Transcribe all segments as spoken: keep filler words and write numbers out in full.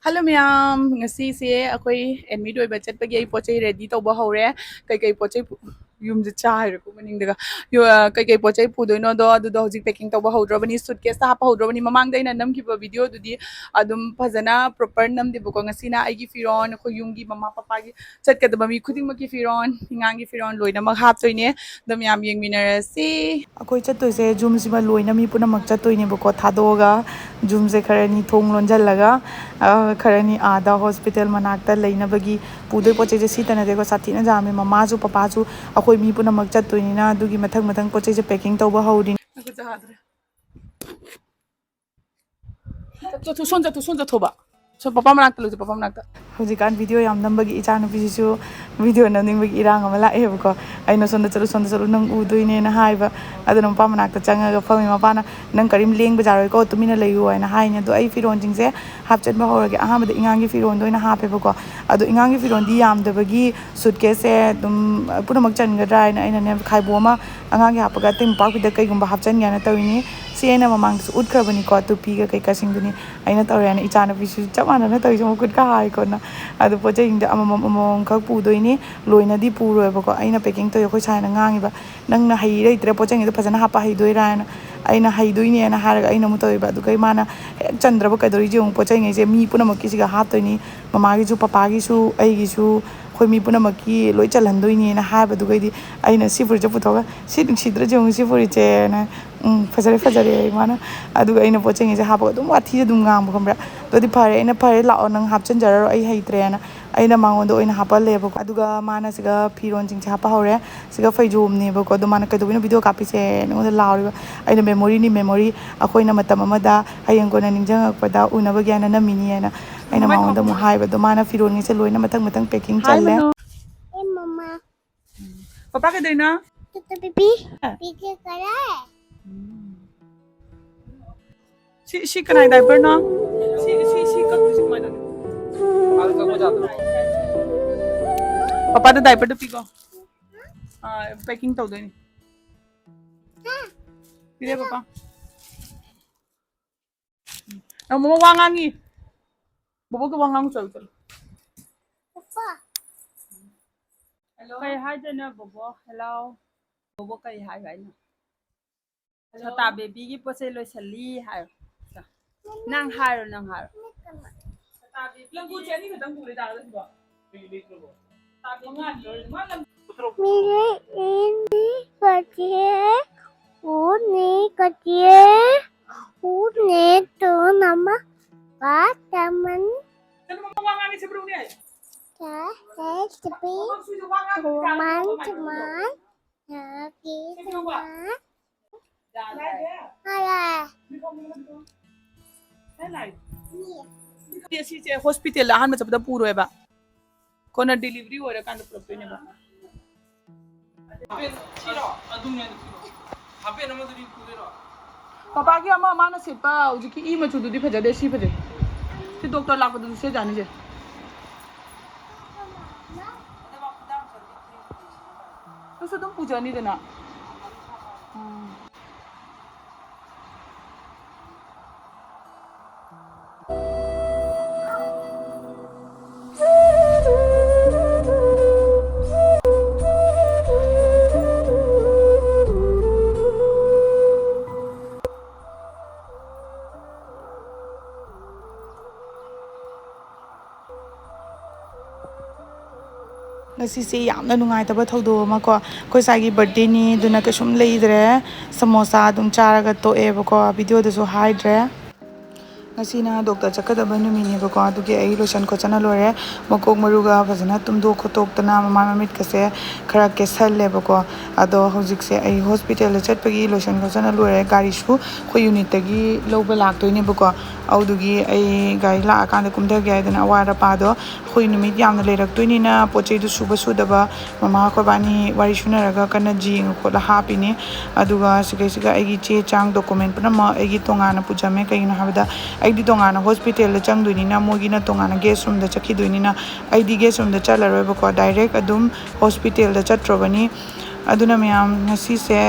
Hello ꯃꯌꯥꯝ, ꯉꯁꯤꯁꯦ ꯑꯩꯈꯣꯏ ꯑꯦꯗꯃꯤꯠ ꯑꯣꯏꯕ ꯆꯠꯄꯒꯤ ꯑꯩ ꯄꯣꯠ ꯆꯩ ꯔꯦꯗꯤ ꯇꯧꯕ ꯍꯧꯔꯦ꯫ ꯀꯩꯀꯩ ꯄꯣꯠ ꯆꯩ ꯄꯨ- ꯌꯨꯝꯁꯦ ꯆꯥ ꯍꯥꯏꯔꯦꯀꯣ ꯃꯅꯤꯡꯗꯒ꯫ ꯌꯨ- ꯑ, ꯀꯩꯀꯩ ꯄꯣꯠ ꯆꯩ ꯄꯨꯗꯣꯏꯅꯣꯗꯣ ꯑꯗꯨꯗꯣ ꯍꯧꯖꯤꯛ ꯄꯦꯀꯤꯡ ꯇꯧꯕ ꯍꯧꯗ꯭ꯔꯕꯅꯤ, ꯁꯨꯠ ꯀꯦꯁꯇ ꯍꯥꯞꯄ ꯍꯧꯗ꯭ꯔꯕꯅꯤ꯫ ꯃꯃꯥꯡꯗ ꯑꯩꯅ ꯅꯝꯈꯤꯕ ꯚꯤꯗꯤꯑꯣꯗꯨꯗꯤ ꯑꯗꯨꯝ ꯐꯖꯅ ꯄ꯭ꯔꯣꯄꯔ ꯅꯝꯗꯦꯕꯀꯣ꯫ ꯉꯁꯤꯅ ꯑꯩꯒꯤ ꯐꯤꯔꯣꯟ, ꯑꯩꯈꯣꯏ ꯌꯨꯝꯒꯤ ꯃꯃꯥ ꯄꯄꯥꯒꯤ, ꯆꯠꯀꯗꯕ ꯃꯤ ꯈꯨꯗꯤꯡꯃꯛꯀꯤ ꯐꯤꯔꯣꯟ, ꯑꯉꯥꯡꯒꯤ ꯐꯤꯔꯣꯟ ꯂꯣꯏꯅꯃꯛ ꯍꯥꯞꯇꯣꯏꯅꯦ꯫ ꯑꯗꯣ ꯃꯌꯥꯝ ꯌꯦꯡꯃꯤꯟꯅꯔꯁꯤ꯫ ꯑꯩꯈꯣꯏ ꯆꯠꯇꯣꯏꯁꯦ ꯖꯨꯝꯁꯤꯃ ꯂꯣꯏꯅ ꯃꯤ ꯄꯨꯝꯅꯃꯛ ꯆꯠꯇꯣꯏꯅꯦꯕꯀꯣ, ꯊꯥꯗꯣꯛꯑꯒ ꯖꯨꯝꯁꯦ ꯈꯔꯅꯤ ꯊꯣꯡ ꯂꯣꯟꯁꯤꯜꯂꯒ, ꯑ, ꯈꯔꯅꯤ ꯑꯥꯗ ꯍꯣꯁꯄꯤꯇꯥꯜ ꯃꯅꯥꯛꯇ ꯂꯩꯅꯕꯒꯤ ꯄꯨꯗꯣꯏ ꯄꯣꯠ ꯆꯩꯁꯦ ꯁꯤꯇ ꯅꯠꯇꯦꯀꯣ, ꯁꯥꯊꯤꯅ ꯌꯥꯝꯃꯦ꯫ ꯃꯃꯥꯁꯨ ꯄꯄꯥꯁꯨ ꯑꯩꯈꯣꯏ ꯃꯤ ꯄꯨꯝꯅꯃꯛ ꯆꯠꯇꯣꯏꯅꯤꯅ ꯑꯗꯨꯒꯤ ꯃꯊꯪ ꯃꯊꯪ ꯄꯣꯠ ꯆꯩꯁꯦ ꯄꯦꯀꯤꯡ ꯇꯧꯕ ꯍꯧꯔꯤꯅꯤ꯫ ꯆꯠꯊꯣꯛ, ꯁꯣꯝ ꯆꯠꯊꯣꯛ, ꯁꯣꯝ ꯆꯠꯊꯣꯛꯕ꯫ ꯁꯣꯝ ꯄꯄꯥ ꯃꯅꯥꯛꯇ ꯂꯣꯏꯁꯦ, ꯄꯄꯥ ꯃꯅꯥꯛꯇ꯫ ꯍꯧꯖꯤꯛꯀꯥꯟ ꯚꯤꯗꯤꯑꯣ ꯌꯥꯝ ꯅꯝꯕꯒꯤ ꯏꯆꯥꯅꯨꯄꯤꯁꯤꯁꯨ ꯚꯤꯗꯤꯑꯣ ꯅꯝꯅꯤꯡꯕꯒꯤ ꯏꯔꯥꯡ ꯑꯃ ꯂꯥꯛꯑꯦꯕꯀꯣ꯫ ꯑꯩꯅ "ꯁꯣꯝꯗ ꯆꯠꯂꯨ, ꯁꯣꯝꯗ ꯆꯠꯂꯨ, ꯅꯪ ꯎꯗꯣꯏꯅꯦꯅ" ꯍꯥꯏꯕ꯫ ꯑꯗꯨꯅ ꯃꯄꯥ ꯃꯅꯥꯛꯇ ꯆꯪꯉꯒ ꯐꯝꯃꯤ꯫ ꯃꯄꯥꯅ "ꯅꯪ ꯀꯔꯤꯝ ꯂꯦꯡꯕ ꯌꯥꯔꯣꯏꯀꯣ, ꯇꯨꯃꯤꯟꯅ ꯂꯩꯌꯨ" ꯍꯥꯏꯅ ꯍꯥꯏꯅꯤ꯫ ꯑꯗꯣ ꯑꯩ ꯐꯤꯔꯣꯟꯁꯤꯡꯁꯦ ꯍꯥꯞꯆꯤꯟꯕ ꯍꯧꯔꯒꯦ꯫ ꯑꯍꯥꯟꯕꯗ ꯏꯉꯥꯡꯒꯤ ꯐꯤꯔꯣꯟꯗꯣ ꯑꯣꯏꯅ ꯍꯥꯞꯄꯦꯕꯀꯣ꯫ ꯑꯗꯣ ꯏꯉꯥꯡꯒꯤ ꯐꯤꯔꯣꯟꯗꯤ ꯌꯥꯝꯗꯕꯒꯤ ꯁꯨꯠ ꯀꯦꯁꯁꯦ ꯑꯗꯨꯝ ꯄꯨꯝꯅꯃꯛ ꯆꯟꯒꯗ꯭ꯔꯥ ꯍꯥꯏꯅ ꯑꯩꯅꯅꯦ ꯈꯥꯏꯕꯣꯛ ꯑꯃ ꯑꯉꯥꯡꯒꯤ ꯍꯥꯞꯄꯒ ꯑꯇꯩ ꯃꯣꯝꯄꯥꯛꯐꯤꯗꯛ ꯀꯩꯒꯨꯝꯕ ꯍꯥꯞꯆꯤꯟꯒꯦ ꯍꯥꯏꯅ ꯇꯧꯔꯤꯅꯤ꯫ ꯁꯤ ꯑꯩꯅ ꯃꯃꯥꯡꯗꯁꯨ ꯎꯠꯈ꯭ꯔꯕꯅꯤꯀꯣ, ꯇꯨꯄꯤꯒ ꯀꯩꯀꯥꯁꯤꯡꯗꯨꯅꯤ꯫ ꯑꯩꯅ ꯇꯧꯔꯦ ꯍꯥꯏꯅ ꯏꯆꯥꯅꯨꯄꯤꯁꯨ ꯆꯞ ꯃꯥꯟꯅꯅ ꯇꯧꯔꯤꯁꯦ, ꯃꯈꯨꯠꯀ ꯍꯥꯏꯀꯣꯅ꯫ ꯑꯗꯨ ꯄꯣꯠ ꯆꯩꯁꯤꯡꯗꯣ ꯑꯃꯃꯝ ꯑꯃꯃꯝꯈꯛ ꯄꯨꯗꯣꯏꯅꯤ, ꯂꯣꯏꯅꯗꯤ ꯄꯨꯔꯣꯏꯕꯀꯣ꯫ ꯑꯩꯅ ꯄꯦꯀꯤꯡ ꯇꯧꯔꯤ, ꯑꯩꯈꯣꯏ ꯁꯥꯏꯅ ꯉꯥꯡꯉꯤꯕ, "ꯅꯪꯅ ꯍꯩ ꯂꯩꯇ꯭ꯔꯦ, ꯄꯣꯠ ꯆꯩꯉꯩꯗꯣ ꯐꯖꯅ ꯍꯥꯞꯄ ꯍꯩꯗꯣꯏꯔꯥ?" ꯍꯥꯏꯅ꯫ ꯑꯩꯅ ꯍꯩꯗꯣꯏꯅꯦꯅ ꯍꯥꯏꯔꯒ ꯑꯩꯅ ꯑꯃꯨꯛ ꯇꯧꯔꯤꯕ꯫ ꯑꯗꯨꯒ ꯃꯥꯅ ꯍꯦꯛ ꯆꯟꯗ꯭ꯔꯕ ꯀꯩꯗꯧꯔꯤꯁꯦ ꯌꯦꯡꯉꯨ, ꯄꯣꯠ ꯆꯩꯉꯩꯁꯦ ꯃꯤ ꯄꯨꯝꯅꯃꯛꯀꯤꯁꯤꯒ ꯍꯥꯞꯇꯣꯏꯅꯤ, ꯃꯃꯥꯒꯤꯁꯨ, ꯄꯄꯥꯒꯤꯁꯨ, ꯑꯩꯒꯤꯁꯨ, ꯑꯩꯈꯣꯏ ꯃꯤ ꯄꯨꯝꯅꯃꯛꯀꯤ ꯂꯣꯏ ꯆꯜꯍꯟꯗꯣꯏꯅꯦꯅ ꯍꯥꯏꯕꯗꯨꯒꯩꯗꯤ ꯑꯩꯅ ꯁꯤ ꯐꯨꯔꯤꯠꯁꯦ ꯄꯨꯊꯣꯛꯑꯒ, "ꯁꯤ ꯅꯨꯡꯁꯤꯗ꯭ꯔꯣ ꯌꯦꯡꯉꯨ ꯁꯤ ꯐꯨꯔꯤꯠꯁꯦꯅ, ꯎꯝ, ꯐꯖꯔꯦ, ꯐꯖꯔꯦ" ꯃꯥꯅ꯫ ꯑꯗꯨꯒ ꯑꯩꯅ ꯄꯣꯠ ꯆꯩꯉꯩꯁꯦ ꯍꯥꯞꯄꯒ ꯑꯗꯨꯝ ꯋꯥꯊꯤꯁꯦ ꯑꯗꯨꯝ ꯉꯥꯡꯕ, ꯈꯪꯕ꯭ꯔꯥ? ꯑꯗꯨꯗꯤ ꯐꯔꯦ, ꯑꯩꯅ "ꯐꯔꯦ, ꯂꯥꯛꯑꯣ, ꯅꯪ ꯍꯥꯞꯆꯤꯟꯖꯔꯔꯣ, ꯑꯩ ꯍꯩꯇ꯭ꯔꯦꯅ" ꯑꯩꯅ ꯃꯉꯣꯟꯗ ꯑꯣꯏꯅ ꯍꯥꯞꯄꯜꯂꯦꯕꯀꯣ꯫ ꯑꯗꯨꯒ ꯃꯥꯅ ꯁꯤꯒ ꯐꯤꯔꯣꯟꯁꯤꯡꯁꯦ ꯍꯥꯞꯄ ꯍꯧꯔꯦ꯫ ꯁꯤꯒ ꯐꯩꯖꯣꯝꯅꯦꯕꯀꯣ꯫ ꯑꯗꯣ ꯃꯥꯅ "ꯀꯩꯗꯧꯕꯩꯅꯣ ꯚꯤꯗꯤꯑꯣ ꯀꯥꯞꯄꯤꯁꯦ?" ꯑꯩꯉꯣꯟꯗ ꯂꯥꯎꯔꯤꯕ꯫ ꯑꯩꯅ "ꯃꯦꯃꯣꯔꯤꯅꯤ, ꯃꯦꯃꯣꯔꯤ, ꯑꯩꯈꯣꯏꯅ ꯃꯇꯝ ꯑꯃꯗ ꯍꯌꯦꯡ ꯀꯣꯟꯅ ꯅꯤꯡꯁꯤꯡꯉꯛꯄꯗ ꯎꯅꯕꯒꯤ ꯍꯥꯏꯅ ꯅꯝꯃꯤꯅꯤ" ꯍꯥꯏꯅ ꯑꯩꯅ ꯃꯉꯣꯟꯗ ꯑꯃꯨꯛ ꯍꯥꯏꯕ꯫ ꯑꯗꯣ ꯃꯥꯅ ꯐꯤꯔꯣꯟꯒꯤꯁꯦ ꯂꯣꯏꯅ ꯃꯊꯪ ꯃꯊꯪ ꯄꯦꯀꯤꯡ ꯆꯜꯂꯦ꯫ ꯑꯦ ꯃꯃꯥ, ꯄꯄꯥ ꯀꯩꯗꯧꯔꯤꯅꯣ? ꯇꯨꯇꯨ ꯕꯤꯕꯤ, ꯄꯤꯒꯦ ꯈꯔ꯫ ꯁꯤ, ꯁꯤ ꯀꯅꯥꯏ ꯗꯥꯏꯄꯔꯅꯣ? ꯁꯤ, ꯁꯤ, ꯁꯤ ꯀꯛꯄꯁꯤ ꯀꯃꯥꯏꯅ ꯇꯧꯅꯤ? ꯄꯄꯥꯗ ꯗꯥꯏꯄꯔꯗꯣ ꯄꯤꯀꯣ꯫ ꯑꯥ, ꯄꯦꯀꯤꯡ ꯇꯧꯗꯣꯏꯅꯤ꯫ ꯄꯤꯔꯦ ꯄꯄꯥ꯫ ꯅꯪ ꯃꯃꯥ ꯋꯥ ꯉꯥꯡꯉꯤ꯫ ꯕꯣꯕꯣꯒ ꯋꯥ ꯉꯥꯡꯉꯨ ꯆꯠꯂꯨ, ꯆꯠꯂꯨ꯫ ꯀꯩ ꯍꯥꯏꯗꯣꯏꯅꯣ ꯕꯣꯕꯣ? ꯍꯦꯜꯂꯣ꯫ ꯕꯣꯕꯣ ꯀꯩ ꯍꯥꯏꯌꯨ ꯍꯥꯏꯅꯣ? ꯁꯣꯇꯥ ꯕꯦꯕꯤꯒꯤ ꯄꯣꯠ ꯆꯩ ꯂꯣꯏꯁꯜꯂꯤ ꯍꯥꯏꯌꯣ꯫ ꯅꯪ ꯍꯥꯏꯔꯣ, ꯅꯪ ꯍꯥꯏꯔꯣ꯫ ꯁꯣꯇꯥ ꯕꯦꯕꯤ꯫ ꯂꯪꯒꯣꯠꯁꯦ ꯑꯅꯤ ꯈꯛꯇꯪ ꯄꯨꯔꯦ ꯇꯥꯔꯒ ꯁꯤꯕꯣ꯫ ꯁꯣꯇꯥ ꯕꯦꯕꯤ꯫ ꯃꯉꯥꯅꯤ ꯂꯧꯔꯦ꯫ ꯃꯥ ꯂꯪ- मेरे इन्हीं बच्चे ऊने कटिए ऊने तो नमा पातमन क्या है तभी तुमन तुमन क्या की तुमन अरे ꯁꯤꯁꯦ ꯍꯣꯁꯄꯤꯇꯥꯜꯗ ꯑꯍꯥꯟꯕ ꯆꯠꯄꯗ ꯄꯨꯔꯣꯏꯕ, ꯀꯣꯟꯅ ꯗꯤꯂꯤꯚꯔꯤ ꯑꯣꯏꯔꯀꯥꯟꯗ ꯄꯨꯔꯛꯇꯣꯏꯅꯦꯕ꯫ ꯄꯄꯥꯒꯤ ꯑꯃ ꯃꯥꯅ ꯁꯦꯠꯄ ꯍꯧꯖꯤꯛꯀꯤ ꯏ ꯃꯆꯨꯗꯨꯗꯤ ꯐꯖꯗꯦ, ꯁꯤ ꯐꯖꯩ꯫ ꯁꯤ ꯗꯣꯛꯇꯔ ꯂꯥꯛꯄꯗꯁꯨ ꯁꯦꯠ ꯌꯥꯅꯤꯁꯦ꯫ ꯅꯪꯁꯨ ꯑꯗꯨꯝ ꯄꯨꯖꯅꯤꯗꯅ꯫ ꯎꯝ꯫ ꯉꯁꯤꯁꯦ ꯌꯥꯝꯅ ꯅꯨꯡꯉꯥꯏꯇꯕ ꯊꯧꯗꯣꯛ ꯑꯃ ꯀꯣ, ꯑꯩꯈꯣꯏ ꯁ꯭ꯋꯥꯏꯒꯤ ꯕꯥꯔꯗꯦꯅꯤ, ꯑꯗꯨꯅ ꯀꯩꯁꯨꯝ ꯂꯩꯗ꯭ꯔꯦ꯫ ꯁꯃꯣꯁꯥ ꯑꯗꯨꯝ ꯆꯥꯔꯒ ꯇꯣꯛꯑꯦꯕꯀꯣ, ꯚꯤꯗꯤꯑꯣꯗꯁꯨ ꯍꯥꯏꯗ꯭ꯔꯦ꯫ ꯉꯁꯤꯅ ꯗꯣꯛꯇꯔ ꯆꯠꯀꯗꯕ ꯅꯨꯃꯤꯠꯅꯦꯕꯀꯣ, ꯑꯗꯨꯒꯤ ꯑꯩ ꯂꯣꯏꯁꯟ ꯈꯣꯠꯆꯟꯅ ꯂꯣꯏꯔꯦ꯫ ꯃꯀꯣꯛ ꯃꯔꯨꯒ ꯐꯖꯅ ꯇꯨꯝꯊꯣꯛ ꯈꯣꯠꯇꯣꯛꯇꯅ ꯃꯃꯥꯏ ꯃꯃꯤꯠꯀꯁꯦ ꯈꯔ ꯀꯦꯁꯜꯂꯦꯕꯀꯣ꯫ ꯑꯗꯣ ꯍꯧꯖꯤꯛꯁꯦ ꯑꯩ ꯍꯣꯁꯄꯤꯇꯥꯜꯗ ꯆꯠꯄꯒꯤ ꯂꯣꯏꯁꯟ ꯈꯣꯠꯆꯟꯅ ꯂꯣꯏꯔꯦ꯫ ꯒꯥꯔꯤꯁꯨ ꯑꯩꯈꯣꯏ ꯌꯨꯅꯤꯠꯇꯒꯤ ꯂꯧꯕ ꯂꯥꯛꯇꯣꯏꯅꯦꯕꯀꯣ꯫ ꯑꯗꯨꯗꯨꯒꯤ ꯑꯩ ꯒꯥꯔꯤ ꯂꯥꯛꯑꯀꯥꯟꯗ ꯀꯨꯝꯊꯒꯦ ꯍꯥꯏꯗꯅ ꯑꯋꯥꯠ ꯑꯄꯥꯗꯣ ꯑꯩꯈꯣꯏ ꯅꯨꯃꯤꯠ ꯌꯥꯝꯅ ꯂꯩꯔꯛꯇꯣꯏꯅꯤꯅ ꯄꯣꯠ ꯆꯩꯗꯨ ꯁꯨꯕ ꯁꯨꯗꯕ ꯃꯃꯥ ꯑꯩꯈꯣꯏꯕꯥꯅꯤ ꯋꯥꯔꯤ ꯁꯨꯅꯔꯒ ꯀꯟꯅ ꯌꯦꯡꯉ ꯈꯣꯠꯂ ꯍꯥꯞꯄꯤꯅꯤ꯫ ꯑꯗꯨꯒ ꯁꯤꯒꯩꯁꯤꯒ ꯑꯩꯒꯤ ꯆꯦ ꯆꯥꯡ ꯗꯣꯀꯨꯃꯦꯟ ꯄꯨꯝꯅꯃꯛ ꯑꯩꯒꯤ ꯇꯣꯉꯥꯟꯅ ꯄꯨꯖꯝꯃꯦ꯫ ꯀꯩꯒꯤꯅꯣ ꯍꯥꯏꯕꯗ ꯑꯩꯗꯤ ꯇꯣꯉꯥꯟꯅ ꯍꯣꯁꯄꯤꯇꯥꯜꯗ ꯆꯪꯗꯣꯏꯅꯤꯅ ꯃꯣꯏꯒꯤꯅ ꯇꯣꯉꯥꯟꯅ ꯒꯦꯁ ꯔꯨꯝꯗ ꯆꯠꯈꯤꯗꯣꯏꯅꯤꯅ ꯑꯩꯗꯤ ꯒꯦꯁ ꯔꯨꯝꯗ ꯆꯠꯂꯔꯣꯏꯕꯀꯣ, ꯗꯥꯏꯔꯦꯛ ꯑꯗꯨꯝ ꯍꯣꯁꯄꯤꯇꯥꯜꯗ ꯆꯠꯇ꯭ꯔꯕꯅꯤ꯫ ꯑꯗꯨꯅ ꯃꯌꯥꯝ ꯉꯁꯤꯁꯦ,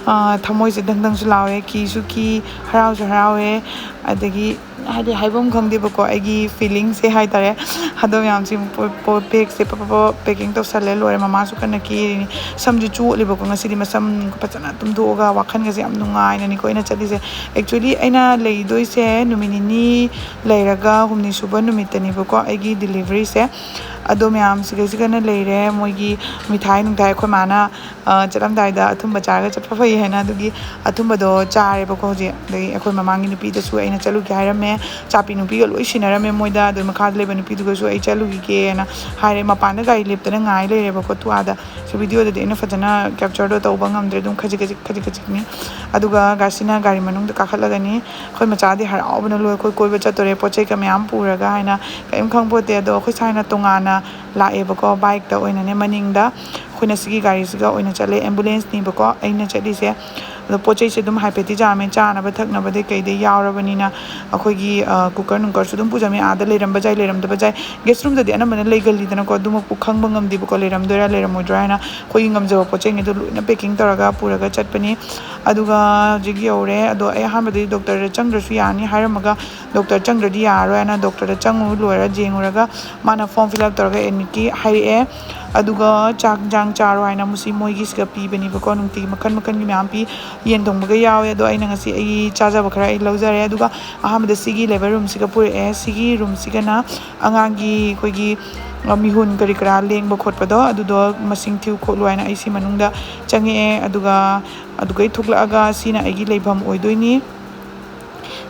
ꯑ, ꯊꯃꯣꯏꯁꯦ ꯗꯪ ꯗꯪꯁꯨ ꯂꯥꯎꯋꯦ, ꯀꯤꯁꯨ ꯀꯤ, ꯍꯔꯥꯎꯁꯨ ꯍꯔꯥꯎꯋꯦ, ꯑꯗꯒꯤ ꯍꯥꯏꯗꯤ ꯍꯥꯏꯐꯝ ꯈꯪꯗꯦꯕꯀꯣ, ꯑꯩꯒꯤ ꯐꯤꯂꯤꯡꯁꯦ ꯍꯥꯏꯇꯥꯔꯦ꯫ ꯑꯗꯣ ꯃꯌꯥꯝꯁꯤ ꯕꯦꯒꯁꯦ ꯄꯦꯀꯤꯡ ꯇꯧꯁꯜꯂꯦ, ꯂꯣꯏꯔꯦ꯫ ꯃꯃꯥꯁꯨ ꯀꯟꯅ ꯀꯦꯔꯤꯅꯤ꯫ ꯁꯝꯁꯨ ꯆꯣꯠꯂꯤꯕꯀꯣ, ꯉꯁꯤꯗꯤ ꯃꯁꯝ ꯐꯖꯅ ꯇꯨꯝꯊꯣꯛꯑꯒ ꯋꯥꯈꯜꯒꯁꯦ ꯌꯥꯝ ꯅꯨꯡꯉꯥꯏꯅꯅꯤꯀꯣ ꯑꯩꯅ ꯆꯠꯂꯤꯁꯦ꯫ ꯑꯦꯛꯆꯨꯋꯦꯂꯤ ꯑꯩꯅ ꯂꯩꯗꯣꯏꯁꯦ ꯅꯨꯃꯤꯠ ꯅꯤꯅꯤ ꯂꯩꯔꯒ ꯍꯨꯝꯅꯤ ꯁꯨꯕ ꯅꯨꯃꯤꯠꯇꯅꯦꯕꯀꯣ ꯑꯩꯒꯤ ꯗꯤꯂꯤꯚꯔꯤꯁꯦ꯫ ꯑꯗꯣ ꯃꯌꯥꯝ ꯁꯤꯒꯩꯁꯤꯒꯅ ꯂꯩꯔꯦ꯫ ꯃꯣꯏꯒꯤ ꯃꯤꯊꯥꯏ ꯅꯨꯡꯊꯥꯏ ꯑꯩꯈꯣꯏ ꯃꯥꯅ ꯑ, ꯆꯠꯂꯝꯗꯥꯏꯗ ꯑꯊꯨꯝꯕ ꯆꯥꯔꯒ ꯆꯠꯄ ꯐꯩ ꯍꯥꯏꯅ ꯑꯗꯨꯒꯤ ꯑꯊꯨꯝꯕꯗꯣ ꯆꯥꯔꯦꯕꯀꯣ꯫ ꯍꯧꯖꯤꯛ ꯑꯗꯒꯤ ꯑꯩꯈꯣꯏ ꯃꯃꯥꯡꯒꯤ ꯅꯨꯄꯤꯗꯁꯨ ꯑꯩꯅ ꯆꯠꯂꯨꯒꯦ ꯍꯥꯏꯔꯝꯃꯦ꯫ ꯆꯥꯄꯤ ꯅꯨꯄꯤꯒ ꯂꯣꯏ ꯁꯤꯟꯅꯔꯝꯃꯦ ꯃꯣꯏꯗ꯫ ꯑꯗꯨ ꯃꯈꯥꯗ ꯂꯩꯕ ꯅꯨꯄꯤꯗꯨꯒꯁꯨ ꯑꯩ ꯆꯠꯂꯨꯈꯤꯒꯦꯅ ꯍꯥꯏꯔꯦ꯫ ꯃꯄꯥꯟꯗ ꯒꯥꯔꯤ ꯂꯦꯞꯇꯅ ꯉꯥꯏ ꯂꯩꯔꯦꯕꯀꯣ ꯊꯨꯑꯥꯗ꯫ ꯁꯤ ꯚꯤꯗꯤꯑꯣꯗꯗꯤ ꯑꯩꯅ ꯐꯖꯅ ꯀꯦꯞꯆꯔꯗꯣ ꯇꯧꯕ ꯉꯝꯗ꯭ꯔꯦ꯫ ꯑꯗꯨꯝ ꯈꯖꯤꯛ ꯈꯖꯤꯛ ꯈꯖꯤꯛ ꯈꯖꯤꯛꯅꯤ꯫ ꯑꯗꯨꯒ ꯒꯥꯔꯤꯁꯤꯅ ꯒꯥꯔꯤ ꯃꯅꯨꯡꯗ ꯀꯥꯈꯠꯂꯒꯅꯤ꯫ ꯑꯩꯈꯣꯏ ꯃꯆꯥꯗꯤ ꯍꯔꯥꯎꯕꯅ ꯂꯣꯏ꯫ ꯑꯩꯈꯣꯏ ꯀꯣꯏꯕ ꯆꯠꯇꯣꯔꯦ ꯄꯣꯠ ꯆꯩꯒ ꯃꯌꯥꯝ ꯄꯨꯔꯒ ꯍꯥꯏꯅ꯫ ꯀꯔꯤꯝ ꯈꯪꯄꯣꯠꯇꯦ꯫ ꯑꯗꯣ ꯑꯩꯈꯣꯏ ꯁꯥꯏꯅ ꯇꯣꯉꯥꯟꯅ ꯂꯥꯛꯑꯦꯕꯀꯣ, ꯕꯥꯏꯛꯇ ꯑꯣꯏꯅꯅꯦ ꯃꯅꯤꯡꯗ꯫ ꯑꯩꯈꯣꯏꯅ ꯁꯤꯒꯤ ꯒꯥꯔꯤꯁꯤꯒ ꯑꯣꯏꯅ ꯆꯠꯂꯦ꯫ ꯑꯦꯝꯕꯨꯂꯦꯟꯁꯅꯦꯕꯀꯣ ꯑꯩꯅ ꯆꯠꯂꯤꯁꯦ꯫ ꯑꯗꯣ ꯄꯣꯠ ꯆꯩꯁꯦ ꯑꯗꯨꯝ ꯍꯥꯏꯐꯦꯠꯇꯤ ꯌꯥꯝꯃꯦ, ꯆꯥꯅꯕ ꯊꯛꯅꯕꯗꯤ ꯀꯩꯗꯩ ꯌꯥꯎꯔꯕꯅꯤꯅ꯫ ꯑꯩꯈꯣꯏꯒꯤ, ꯑ, ꯀꯨꯀꯔ ꯅꯨꯡꯀꯔꯁꯨ ꯑꯗꯨꯝ ꯄꯨꯖꯔꯝꯃꯤ꯫ ꯑꯥꯗ ꯂꯩꯔꯝꯕ ꯌꯥꯏ, ꯂꯩꯔꯝꯗꯕ ꯌꯥꯏ꯫ ꯒꯦꯁ ꯔꯨꯝꯗꯗꯤ ꯑꯅꯝꯕꯅ ꯂꯩꯒꯜꯂꯤꯗꯅꯀꯣ, ꯑꯗꯨꯃꯛꯄꯨ ꯈꯪꯕ ꯉꯝꯗꯦꯕꯀꯣ, ꯂꯩꯔꯝꯗꯣꯏꯔꯥ ꯂꯩꯔꯝꯃꯣꯏꯗ꯭ꯔꯥ ꯍꯥꯏꯅ꯫ ꯑꯩꯈꯣꯏꯒꯤ ꯉꯝꯖꯕ ꯄꯣꯠ ꯆꯩꯉꯩꯗꯣ ꯂꯣꯏꯅ ꯄꯦꯀꯤꯡ ꯇꯧꯔꯒ ꯄꯨꯔꯒ ꯆꯠꯄꯅꯤ꯫ ꯑꯗꯨꯒ ꯍꯧꯖꯤꯛ ꯌꯧꯔꯦ꯫ ꯑꯗꯣ ꯑꯩ ꯑꯍꯥꯟꯕꯗꯗꯤ ꯗꯣꯛꯇꯔꯗ ꯆꯪꯗ꯭ꯔꯁꯨ ꯌꯥꯅꯤ ꯍꯥꯏꯔꯝꯃꯒ, ꯗꯣꯛꯇꯔ ꯆꯪꯗ꯭ꯔꯗꯤ ꯌꯥꯔꯔꯣꯏ ꯍꯥꯏꯅ ꯗꯣꯛꯇꯔꯗ ꯆꯪꯉꯨ ꯂꯣꯏꯔ ꯌꯦꯡꯉꯨꯔꯒ ꯃꯥꯅ ꯐꯣꯔꯝ ꯐꯤꯜ ꯑꯞ ꯇꯧꯔꯒ ꯑꯦꯗꯃꯤꯠꯀꯤ ꯍꯥꯏꯔꯛꯑꯦ꯫ ꯑꯗꯨꯒ ꯆꯥꯛ ꯏꯟꯖꯥꯡ ꯆꯥꯔꯣ ꯍꯥꯏꯅ ꯃꯁꯤ ꯃꯣꯏꯒꯤꯁꯤꯗ ꯄꯤꯕꯅꯦꯕꯀꯣ꯫ ꯅꯨꯡꯇꯤꯒꯤ ꯃꯈꯟ ꯃꯈꯟꯒꯤ ꯃꯌꯥꯝ ꯄꯤ꯫ ꯌꯦꯟ ꯊꯣꯡꯕꯒ ꯌꯥꯎꯋꯦ꯫ ꯑꯗꯣ ꯑꯩꯅ ꯉꯁꯤ ꯑꯩꯒꯤ ꯆꯥꯖꯕ ꯈꯔ ꯑꯩ ꯂꯧꯖꯔꯦ꯫ ꯑꯗꯨꯒ ꯑꯍꯥꯟꯕꯗ ꯁꯤꯒꯤ ꯂꯦꯕꯔ ꯔꯨꯝꯁꯤꯒ ꯄꯨꯔꯛꯑꯦ꯫ ꯁꯤꯒꯤ ꯔꯨꯝꯁꯤꯒꯅ ꯑꯉꯥꯡꯒꯤ ꯑꯩꯈꯣꯏꯒꯤ, ꯑ, ꯃꯤꯍꯨꯟ ꯀꯔꯤ ꯀꯔꯥ ꯂꯦꯡꯕ ꯈꯣꯠꯄꯗꯣ ꯑꯗꯨꯗꯣ ꯃꯁꯤꯡ ꯊꯤꯌꯨ ꯈꯣꯠꯂꯨ ꯍꯥꯏꯅ ꯑꯩ ꯁꯤ ꯃꯅꯨꯡꯗ ꯆꯪꯉꯛꯑꯦ꯫ ꯑꯗꯨꯒ ꯑꯗꯨꯒꯩ ꯊꯣꯛꯂꯛꯑꯒ ꯁꯤꯅ ꯑꯩꯒꯤ ꯂꯩꯐꯝ ꯑꯣꯏꯗꯣꯏꯅꯤ꯫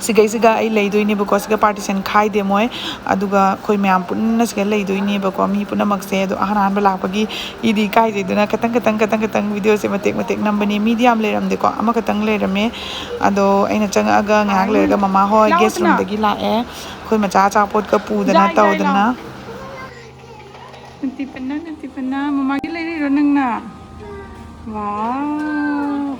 ꯁꯤꯒꯩꯁꯤꯒ ꯑꯩ ꯂꯩꯗꯣꯏꯅꯦꯕꯀꯣ꯫ ꯁꯤꯒ ꯄꯥꯔꯇꯤꯁꯟ ꯈꯥꯏꯗꯦ ꯃꯣꯏ꯫ ꯑꯗꯨꯒ ꯑꯩꯈꯣꯏ ꯃꯌꯥꯝ ꯄꯨꯟꯅ ꯁꯤꯒ ꯂꯩꯗꯣꯏꯅꯦꯕꯀꯣ, ꯃꯤ ꯄꯨꯝꯅꯃꯛꯁꯦ꯫ ꯑꯗꯣ ꯑꯍꯥꯟ ꯑꯍꯥꯟꯕ ꯂꯥꯛꯄꯒꯤ ꯏꯗꯤ ꯏꯀꯥꯏꯖꯩꯗꯅ ꯈꯤꯇꯪ ꯈꯤꯇꯪ ꯈꯤꯇꯪ ꯈꯤꯇꯪ ꯚꯤꯗꯤꯑꯣꯁꯦ ꯃꯇꯦꯛ ꯃꯇꯦꯛ ꯅꯝꯕꯅꯤ꯫ ꯃꯤꯗꯤ ꯌꯥꯝ ꯂꯩꯔꯝꯗꯦꯀꯣ, ꯑꯃꯈꯛꯇꯪ ꯂꯩꯔꯝꯃꯦ꯫ ꯑꯗꯣ ꯑꯩꯅ ꯆꯪꯉꯛꯑꯒ ꯉꯥꯏꯍꯥꯛ ꯂꯩꯔꯒ ꯃꯃꯥ ꯍꯣꯏ ꯒꯦꯁ ꯔꯨꯝꯗꯒꯤ ꯂꯥꯛꯑꯦ꯫ ꯑꯩꯈꯣꯏ ꯃꯆꯥ ꯑꯆꯥꯄꯣꯠꯀ ꯄꯨꯗꯅ ꯇꯧꯗꯅ꯫ ꯅꯨꯡꯇꯤꯄꯟꯅ, ꯅꯨꯡꯇꯤꯄꯟꯅ, ꯃꯃꯥꯒꯤ ꯂꯩꯔꯛꯏꯔꯣ ꯅꯪꯅ? ꯋꯥꯎ꯫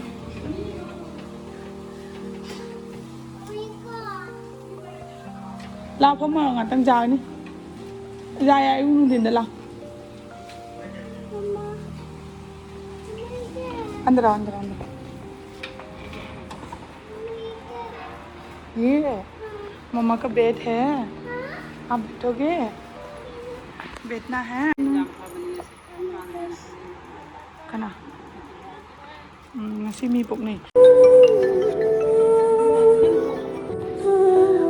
ꯂꯥꯎ, ꯐꯝꯃꯣ, ꯉꯥꯛꯇꯪ ꯆꯥꯒꯅꯤ꯫ ꯌꯥꯏ, ꯌꯥꯏ, ꯑꯌꯨꯛ ꯅꯨꯡꯊꯤꯟꯗ ꯂꯥꯎ꯫ Under, under, under. ꯌꯦ꯫ मम्मा का बेड है, आप बैठोगे? बैठना है। ꯀꯅꯥ? ꯎꯝ, ꯉꯁꯤ ꯃꯤ ꯄꯣꯛꯅꯩ꯫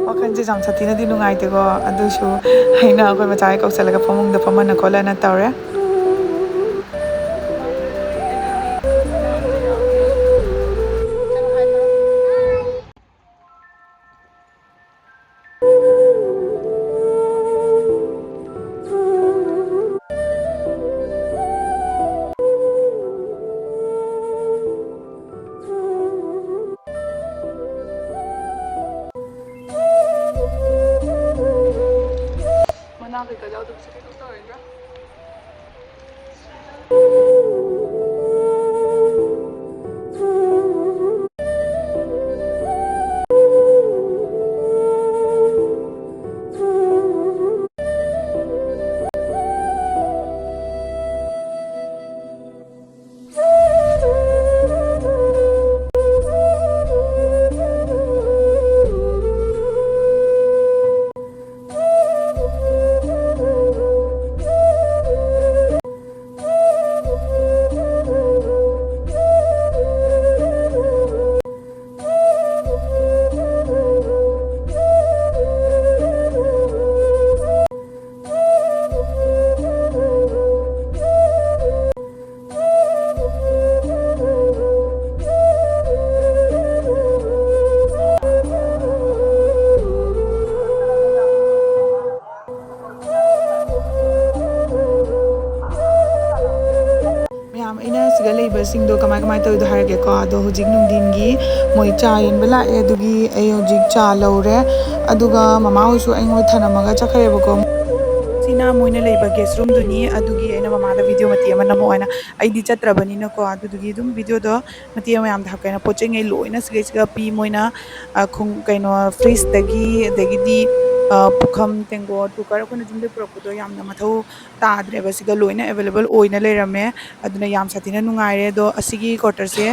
ꯋꯥꯈꯜꯁꯦ ꯌꯥꯝ ꯁꯥꯊꯤꯅꯗꯤ ꯅꯨꯡꯉꯥꯏꯇꯦꯀꯣ, ꯑꯗꯨꯁꯨ ꯑꯩꯅ ꯑꯩꯈꯣꯏ ꯃꯆꯥꯒꯤ ꯀꯧꯁꯜꯂꯒ ꯐꯃꯨꯡꯗ ꯐꯝꯍꯟꯅ ꯈꯣꯠꯍꯟꯅ ꯇꯧꯔꯦ꯫ ꯃꯅꯥ ꯀꯩꯀꯥ ꯌꯥꯎꯗꯕꯁꯦ ꯀꯩꯅꯣ ꯇꯧꯔꯣꯏꯗ꯭ꯔꯥ? ꯃꯌꯥꯝ, ꯑꯩꯅ ꯁꯤꯗ ꯂꯩꯕꯁꯤꯡꯗꯣ ꯀꯃꯥꯏ ꯀꯃꯥꯏ ꯇꯧꯔꯤꯗꯣ ꯍꯥꯏꯔꯒꯦꯀꯣ꯫ ꯑꯗꯣ ꯍꯧꯖꯤꯛ ꯅꯨꯡꯊꯤꯟꯒꯤ ꯃꯣꯏ ꯆꯥ ꯌꯣꯟꯕ ꯂꯥꯛꯑꯦ, ꯑꯗꯨꯒꯤ ꯑꯩ ꯍꯧꯖꯤꯛ ꯆꯥ ꯂꯧꯔꯦ꯫ ꯑꯗꯨꯒ ꯃꯃꯥ ꯍꯣꯏꯁꯨ ꯑꯩꯉꯣꯟꯗ ꯊꯅꯝꯃꯒ ꯆꯠꯈ꯭ꯔꯦꯕꯀꯣ꯫ ꯁꯤꯅ ꯃꯣꯏꯅ ꯂꯩꯕ ꯒꯦꯁ ꯔꯨꯝꯗꯨꯅꯤ, ꯑꯗꯨꯒꯤ ꯑꯩꯅ ꯃꯃꯥꯗ ꯚꯤꯗꯤꯑꯣ ꯃꯇꯦꯛ ꯑꯃ ꯅꯝꯃꯛꯑꯣꯅ, ꯑꯩꯗꯤ ꯆꯠꯇ꯭ꯔꯕꯅꯤꯅꯀꯣ꯫ ꯑꯗꯨꯗꯨꯒꯤ ꯑꯗꯨꯝ ꯚꯤꯗꯤꯑꯣꯗꯣ ꯃꯇꯦꯛ ꯑꯃ ꯃꯌꯥꯝꯗ ꯍꯥꯞꯀꯦꯅ꯫ ꯄꯣꯠ ꯆꯩꯉꯩ ꯂꯣꯏꯅ ꯁꯤꯒꯩꯁꯤꯒ ꯄꯤ ꯃꯣꯏꯅ꯫ ꯑ, ꯈꯨꯡ-, ꯀꯩꯅꯣ, ꯐ꯭ꯔꯤꯖꯇꯒꯤ, ꯑꯗꯒꯤꯗꯤ ꯄꯨꯈꯝ, ꯇꯦꯡꯀꯣꯠ, ꯀꯨꯀꯔ ꯑꯩꯈꯣꯏꯅ ꯌꯨꯝꯗꯒꯤ ꯄꯨꯔꯛꯄꯗꯣ ꯌꯥꯝꯅ ꯃꯊꯧ ꯇꯥꯗ꯭ꯔꯦꯕ꯫ ꯁꯤꯗ ꯂꯣꯏꯅ ꯑꯦꯕꯥꯏꯂꯦꯕꯜ ꯑꯣꯏꯅ ꯂꯩꯔꯝꯃꯦ꯫ ꯑꯗꯨꯅ ꯌꯥꯝ ꯁꯥꯊꯤꯅ ꯅꯨꯡꯉꯥꯏꯔꯦ꯫ ꯑꯗꯣ ꯑꯁꯤꯒꯤ ꯀ꯭ꯋꯥꯇꯔꯁꯦ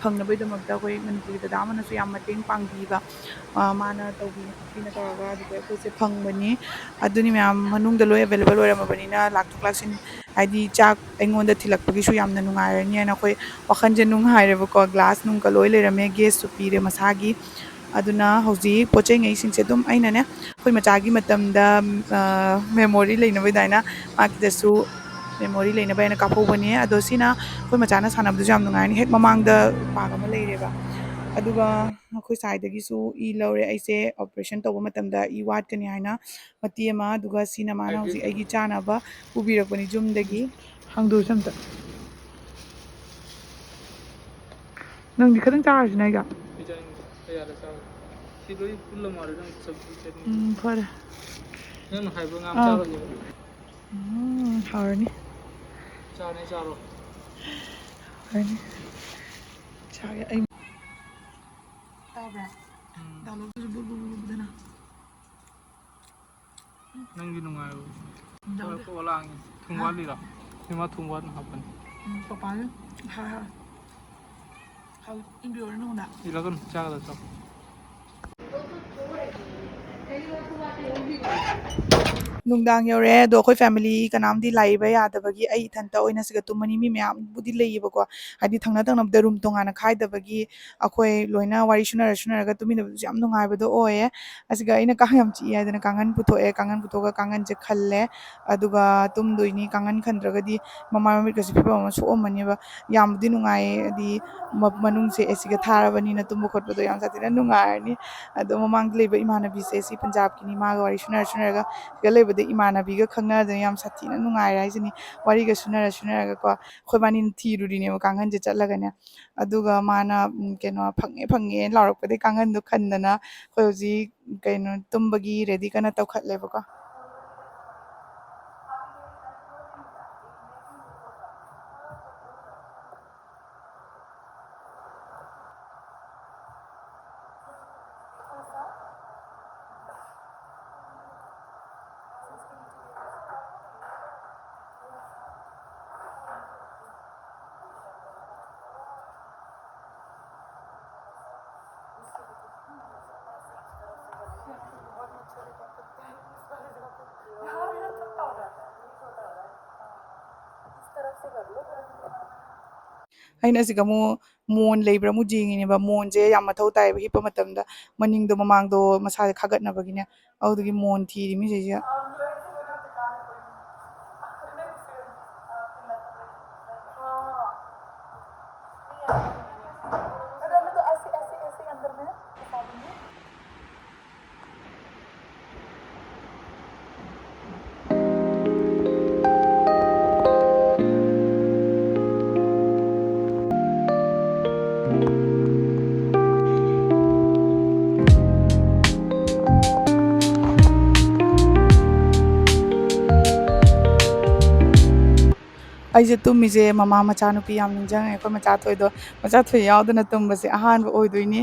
ꯐꯪꯅꯕꯒꯤꯗꯃꯛꯇ ꯑꯩꯈꯣꯏ ꯃꯅꯤꯄꯨꯔꯒꯤ ꯗꯗꯥ ꯑꯃꯅꯁꯨ ꯌꯥꯝ ꯃꯇꯦꯡ ꯄꯥꯡꯕꯤꯕ, ꯃꯥꯅ ꯇꯧꯕꯤ ꯈꯣꯠꯄꯤꯅ ꯇꯧꯔꯒ ꯑꯗꯨꯗ ꯑꯩꯈꯣꯏꯁꯦ ꯐꯪꯕꯅꯤ꯫ ꯑꯗꯨꯅꯤ ꯃꯌꯥꯝ ꯃꯅꯨꯡꯗ ꯂꯣꯏ ꯑꯦꯕꯥꯏꯂꯦꯕꯜ ꯑꯣꯏꯔꯝꯃꯕꯅꯤꯅ ꯂꯥꯛꯊꯣꯛ ꯂꯥꯛꯁꯤꯟ ꯍꯥꯏꯗꯤ ꯆꯥꯛ ꯑꯩꯉꯣꯟꯗ ꯊꯤꯜꯂꯛꯄꯒꯤꯁꯨ ꯌꯥꯝꯅ ꯅꯨꯡꯉꯥꯏꯔꯅꯤ ꯍꯥꯏꯅ ꯑꯩꯈꯣꯏ ꯋꯥꯈꯜꯁꯦ ꯅꯨꯡꯉꯥꯏꯔꯦꯕꯀꯣ꯫ ꯒ꯭ꯂꯥꯁ ꯅꯨꯡꯒ ꯂꯣꯏ ꯂꯩꯔꯝꯃꯦ, ꯒꯦꯁꯁꯨ ꯄꯤꯔꯦ ꯃꯁꯥꯒꯤ꯫ ꯑꯗꯨꯅ ꯍꯧꯖꯤꯛ ꯄꯣꯠ ꯆꯩꯉꯩꯁꯤꯡꯁꯦ ꯑꯗꯨꯝ ꯑꯩꯅꯅꯦ ꯑꯩꯈꯣꯏ ꯃꯆꯥꯒꯤ ꯃꯇꯝꯗ ꯃꯦꯃꯣꯔꯤ ꯂꯩꯅꯕ ꯑꯗꯨꯃꯥꯏꯅ ꯃꯥꯒꯤꯗꯁꯨ ꯃꯦꯃꯣꯔꯤ ꯂꯩꯅꯕ ꯍꯥꯏꯅ ꯀꯥꯞꯍꯧꯕꯅꯦ꯫ ꯑꯗꯣ ꯁꯤꯅ ꯑꯩꯈꯣꯏ ꯃꯆꯥꯅ ꯁꯥꯟꯅꯕꯗꯁꯨ ꯌꯥꯝ ꯅꯨꯡꯉꯥꯏꯔꯅꯤ꯫ ꯍꯦꯛ ꯃꯃꯥꯡꯗ ꯄꯥꯔꯛ ꯑꯃ ꯂꯩꯔꯦꯕ꯫ ꯑꯗꯨꯒ ꯑꯩꯈꯣꯏ ꯁ꯭ꯋꯥꯏꯗꯒꯤꯁꯨ ꯏ ꯂꯧꯔꯦ꯫ ꯑꯩꯁꯦ ꯑꯣꯄꯔꯦꯁꯟ ꯇꯧꯕ ꯃꯇꯝꯗ ꯏ ꯋꯥꯠꯀꯅꯤ ꯍꯥꯏꯅ ꯃꯇꯦꯛ ꯑꯃ꯫ ꯑꯗꯨꯒ ꯁꯤꯅ ꯃꯥꯅ ꯍꯧꯖꯤꯛ ꯑꯩꯒꯤ ꯆꯥꯅꯕ ꯄꯨꯕꯤꯔꯛꯄꯅꯤ ꯌꯨꯝꯗꯒꯤ꯫ ꯍꯥꯡꯗꯣꯛꯁꯦ ꯑꯝꯇ꯫ ꯅꯪꯗꯤ ꯈꯤꯇꯪ ꯆꯥꯔꯁꯤꯅ ꯑꯩꯒ꯫ ꯑꯩ ꯆꯥꯅꯤꯡꯗꯦ꯫ ꯑꯩ ꯑꯥꯗ ꯆꯥꯔꯨꯔꯦ꯫ ꯁꯤ ꯂꯣꯏ ꯄꯨꯜꯂ ꯃꯥꯜꯂꯦ ꯅꯪ ꯆꯝꯐꯨꯠ ꯆꯥꯅꯤꯡꯉꯦ꯫ ꯎꯝ, ꯐꯔꯦ꯫ ꯅꯪꯅ ꯍꯥꯏꯕ ꯉꯥ ꯑꯥ꯫ ꯆꯥꯔꯣꯏꯒꯦ꯫ ꯎꯝ, ꯍꯥꯎꯔꯅꯤ꯫ ꯆꯥꯅꯤ ꯆꯥꯔꯣ꯫ ꯍꯥꯎꯔꯅꯤ꯫ ꯆꯥꯒꯦ ꯑꯩ꯫ ꯇꯥꯕ꯭ꯔꯥ? ꯎꯝ꯫ ꯗꯥꯎꯟꯂꯣꯗꯁꯨ ꯕꯨ ꯕꯨ ꯕꯨ ꯕꯨꯗꯅ꯫ ꯅꯪꯒꯤ ꯅꯨꯡꯉꯥꯏꯕ꯫ ꯗꯥꯎꯟꯂꯣꯗ꯫ ꯀꯣꯛ ꯂꯥꯡꯉꯤ꯫ ꯊꯨꯝ ꯍꯥ? ꯋꯥꯠꯂꯤꯔꯣ? ꯏꯃꯥ ꯊꯨꯝ ꯋꯥꯠꯅ ꯍꯥꯞꯄꯅꯤ꯫ ꯎꯝ, ꯄꯄꯥꯅ ꯍꯥ ꯍꯥ꯫ ꯍꯥꯎ, ꯏꯟꯕꯤꯔꯣ ꯅꯉꯣꯟꯗ꯫ ꯏꯜꯂꯒꯅꯨ, ꯆꯥꯒꯗꯕ ꯆꯥꯎ꯫ ꯅꯨꯡꯗꯥꯡ ꯌꯧꯔꯛꯑꯦ, ꯑꯗꯣ ꯑꯩꯈꯣꯏ ꯐꯦꯃꯤꯂꯤ ꯀꯅꯥꯝꯗꯤ ꯂꯥꯛꯏꯕ ꯌꯥꯗꯕꯒꯤ ꯑꯩ ꯏꯊꯟꯇ ꯑꯣꯏꯅ ꯁꯤꯗ ꯇꯨꯝꯃꯅꯤ꯫ ꯃꯤ ꯃꯌꯥꯝꯕꯨꯗꯤ ꯂꯩꯌꯦꯕꯀꯣ, ꯍꯥꯏꯗꯤ ꯊꯪꯅ ꯊꯪꯅꯕꯗ ꯔꯨꯝ ꯇꯣꯉꯥꯟꯅ ꯈꯥꯏꯗꯕꯒꯤ ꯑꯩꯈꯣꯏ ꯂꯣꯏꯅ ꯋꯥꯔꯤ ꯁꯨꯅꯔ ꯁꯨꯅꯔꯒ ꯇꯨꯝꯃꯤꯟꯅꯕꯗꯨꯁꯨ ꯌꯥꯝ ꯅꯨꯡꯉꯥꯏꯕꯗꯣ ꯑꯣꯏꯌꯦ꯫ ꯑꯁꯤꯒ ꯑꯩꯅ ꯀꯥꯡ ꯌꯥꯝ ꯆꯤꯛꯑꯦ ꯍꯥꯏꯗꯅ ꯀꯥꯡꯈꯟ ꯄꯨꯊꯣꯛꯑꯦ, ꯀꯥꯡꯈꯟ ꯄꯨꯊꯣꯛꯑꯒ ꯀꯥꯡꯈꯟꯁꯦ ꯈꯜꯂꯦ꯫ ꯑꯗꯨꯒ ꯇꯨꯝꯗꯣꯏꯅꯤ꯫ ꯀꯥꯡꯈꯟ ꯈꯟꯗ꯭ꯔꯒꯗꯤ ꯃꯃꯥꯏ ꯃꯃꯤꯠꯀꯁꯦ ꯐꯤꯕꯝ ꯑꯃ ꯁꯣꯛꯑꯝꯃꯅꯦꯕ꯫ ꯌꯥꯝꯕꯨꯗꯤ ꯅꯨꯡꯉꯥꯏꯌꯦ, ꯍꯥꯏꯗꯤ ꯃ-, ꯃꯅꯨꯡꯁꯦ ꯑꯦ ꯁꯤꯒ ꯊꯥꯔꯕꯅꯤꯅ ꯇꯨꯝꯕ ꯈꯣꯠꯄꯗꯣ ꯌꯥꯝ ꯁꯥꯊꯤꯅ ꯅꯨꯡꯉꯥꯏꯔꯅꯤ꯫ ꯑꯗꯣ ꯃꯃꯥꯡꯗ ꯂꯩꯕ ꯏꯃꯥꯟꯅꯕꯤꯁꯦ, ꯁꯤ ꯄꯟꯖꯥꯕꯀꯤꯅꯤ, ꯃꯥꯒ ꯋꯥꯔꯤ ꯁꯨꯅꯔ ꯁꯨꯅꯔꯒ ꯁꯤꯗ ꯂꯩꯕꯗ ꯏꯃꯥꯟꯅꯕꯤꯒ ꯈꯪꯅꯗꯅ ꯌꯥꯝ ꯁꯥꯊꯤꯅ ꯅꯨꯡꯉꯥꯏꯔꯦ ꯍꯥꯏꯁꯤꯅꯤ꯫ ꯋꯥꯔꯤꯒ ꯁꯨꯅꯔ ꯁꯨꯅꯔꯒꯀꯣ ꯑꯩꯈꯣꯏꯕꯥꯅꯤꯅ ꯊꯤꯔꯨꯔꯤꯅꯦꯕ ꯀꯥꯡꯈꯟꯁꯦ ꯆꯠꯂꯒꯅꯦ꯫ ꯑꯗꯨꯒ ꯃꯥꯅ, ꯎꯝ, ꯀꯩꯅꯣ, "ꯐꯪꯉꯦ, ꯐꯪꯉꯦ" ꯂꯥꯎꯔꯛꯄꯗꯒꯤ ꯀꯥꯡꯈꯟꯗꯣ ꯈꯟꯗꯅ ꯑꯩꯈꯣꯏ ꯍꯧꯖꯤꯛ, ꯀꯩꯅꯣ, ꯇꯨꯝꯕꯒꯤ ꯔꯦꯗꯤ ꯀꯟꯅ ꯇꯧꯈꯠꯂꯦꯕꯀꯣ꯫ ꯑꯩꯅ ꯑꯁꯤꯒ ꯑꯃꯨꯛ ꯃꯣꯟ ꯂꯩꯕ꯭ꯔꯥ ꯑꯃꯨꯛ ꯌꯦꯡꯉꯤꯅꯦꯕ꯫ ꯃꯣꯟꯁꯦ ꯌꯥꯝ ꯃꯊꯧ ꯇꯥꯏꯌꯦꯕ ꯍꯤꯞꯄ ꯃꯇꯝꯗ, ꯃꯅꯤꯡꯗꯣ ꯃꯃꯥꯡꯗꯣ ꯃꯁꯥꯁꯦ ꯈꯥꯒꯠꯅꯕꯒꯤꯅꯦ꯫ ꯑꯗꯨꯗꯨꯒꯤ ꯃꯣꯟ ꯊꯤꯔꯤ ꯃꯤꯁꯤꯡꯁꯦ꯫ ꯑꯩꯁꯦ ꯇꯨꯝꯃꯤꯁꯦ ꯃꯃꯥ ꯃꯆꯥꯅꯨꯄꯤ ꯌꯥꯝ ꯅꯤꯡꯁꯤꯡꯉꯦ꯫ ꯑꯩꯈꯣꯏ ꯃꯆꯥꯊꯣꯏꯗꯣ, ꯃꯆꯥꯊꯣꯏ ꯌꯥꯎꯗꯅ ꯇꯨꯝꯕꯁꯦ ꯑꯍꯥꯟꯕ ꯑꯣꯏꯗꯣꯏꯅꯤ꯫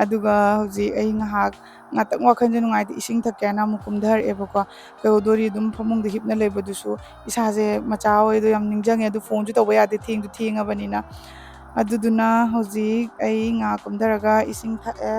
ꯑꯗꯨꯒ ꯍꯧꯖꯤꯛ ꯑꯩ ꯉꯥꯏꯍꯥꯛ, ꯉꯥꯛꯇꯪ ꯋꯥꯈꯜꯁꯦ ꯅꯨꯡꯉꯥꯏꯇꯦ, ꯏꯁꯤꯡ ꯊꯛꯀꯦ ꯍꯥꯏꯅ ꯑꯃꯨꯛ ꯀꯨꯝꯊꯔꯛꯑꯦꯕꯀꯣ꯫ ꯀꯩꯍꯧꯗꯣꯔꯤ, ꯑꯗꯨꯝ ꯐꯃꯨꯡꯗ ꯍꯤꯞꯅ ꯂꯩꯕꯗꯨꯁꯨ ꯏꯁꯥꯁꯦ ꯃꯆꯥ ꯍꯣꯏꯗꯣ ꯌꯥꯝ ꯅꯤꯡꯁꯤꯡꯉꯦ꯫ ꯑꯗꯨ ꯐꯣꯟꯁꯨ ꯇꯧꯕ ꯌꯥꯗꯦ, ꯊꯦꯡꯁꯨ ꯊꯦꯡꯉꯕꯅꯤꯅ꯫ ꯑꯗꯨꯗꯨꯅ ꯍꯧꯖꯤꯛ ꯑꯩ ꯉꯥ ꯀꯨꯝꯊꯔꯒ ꯏꯁꯤꯡ ꯊꯛꯑꯦ꯫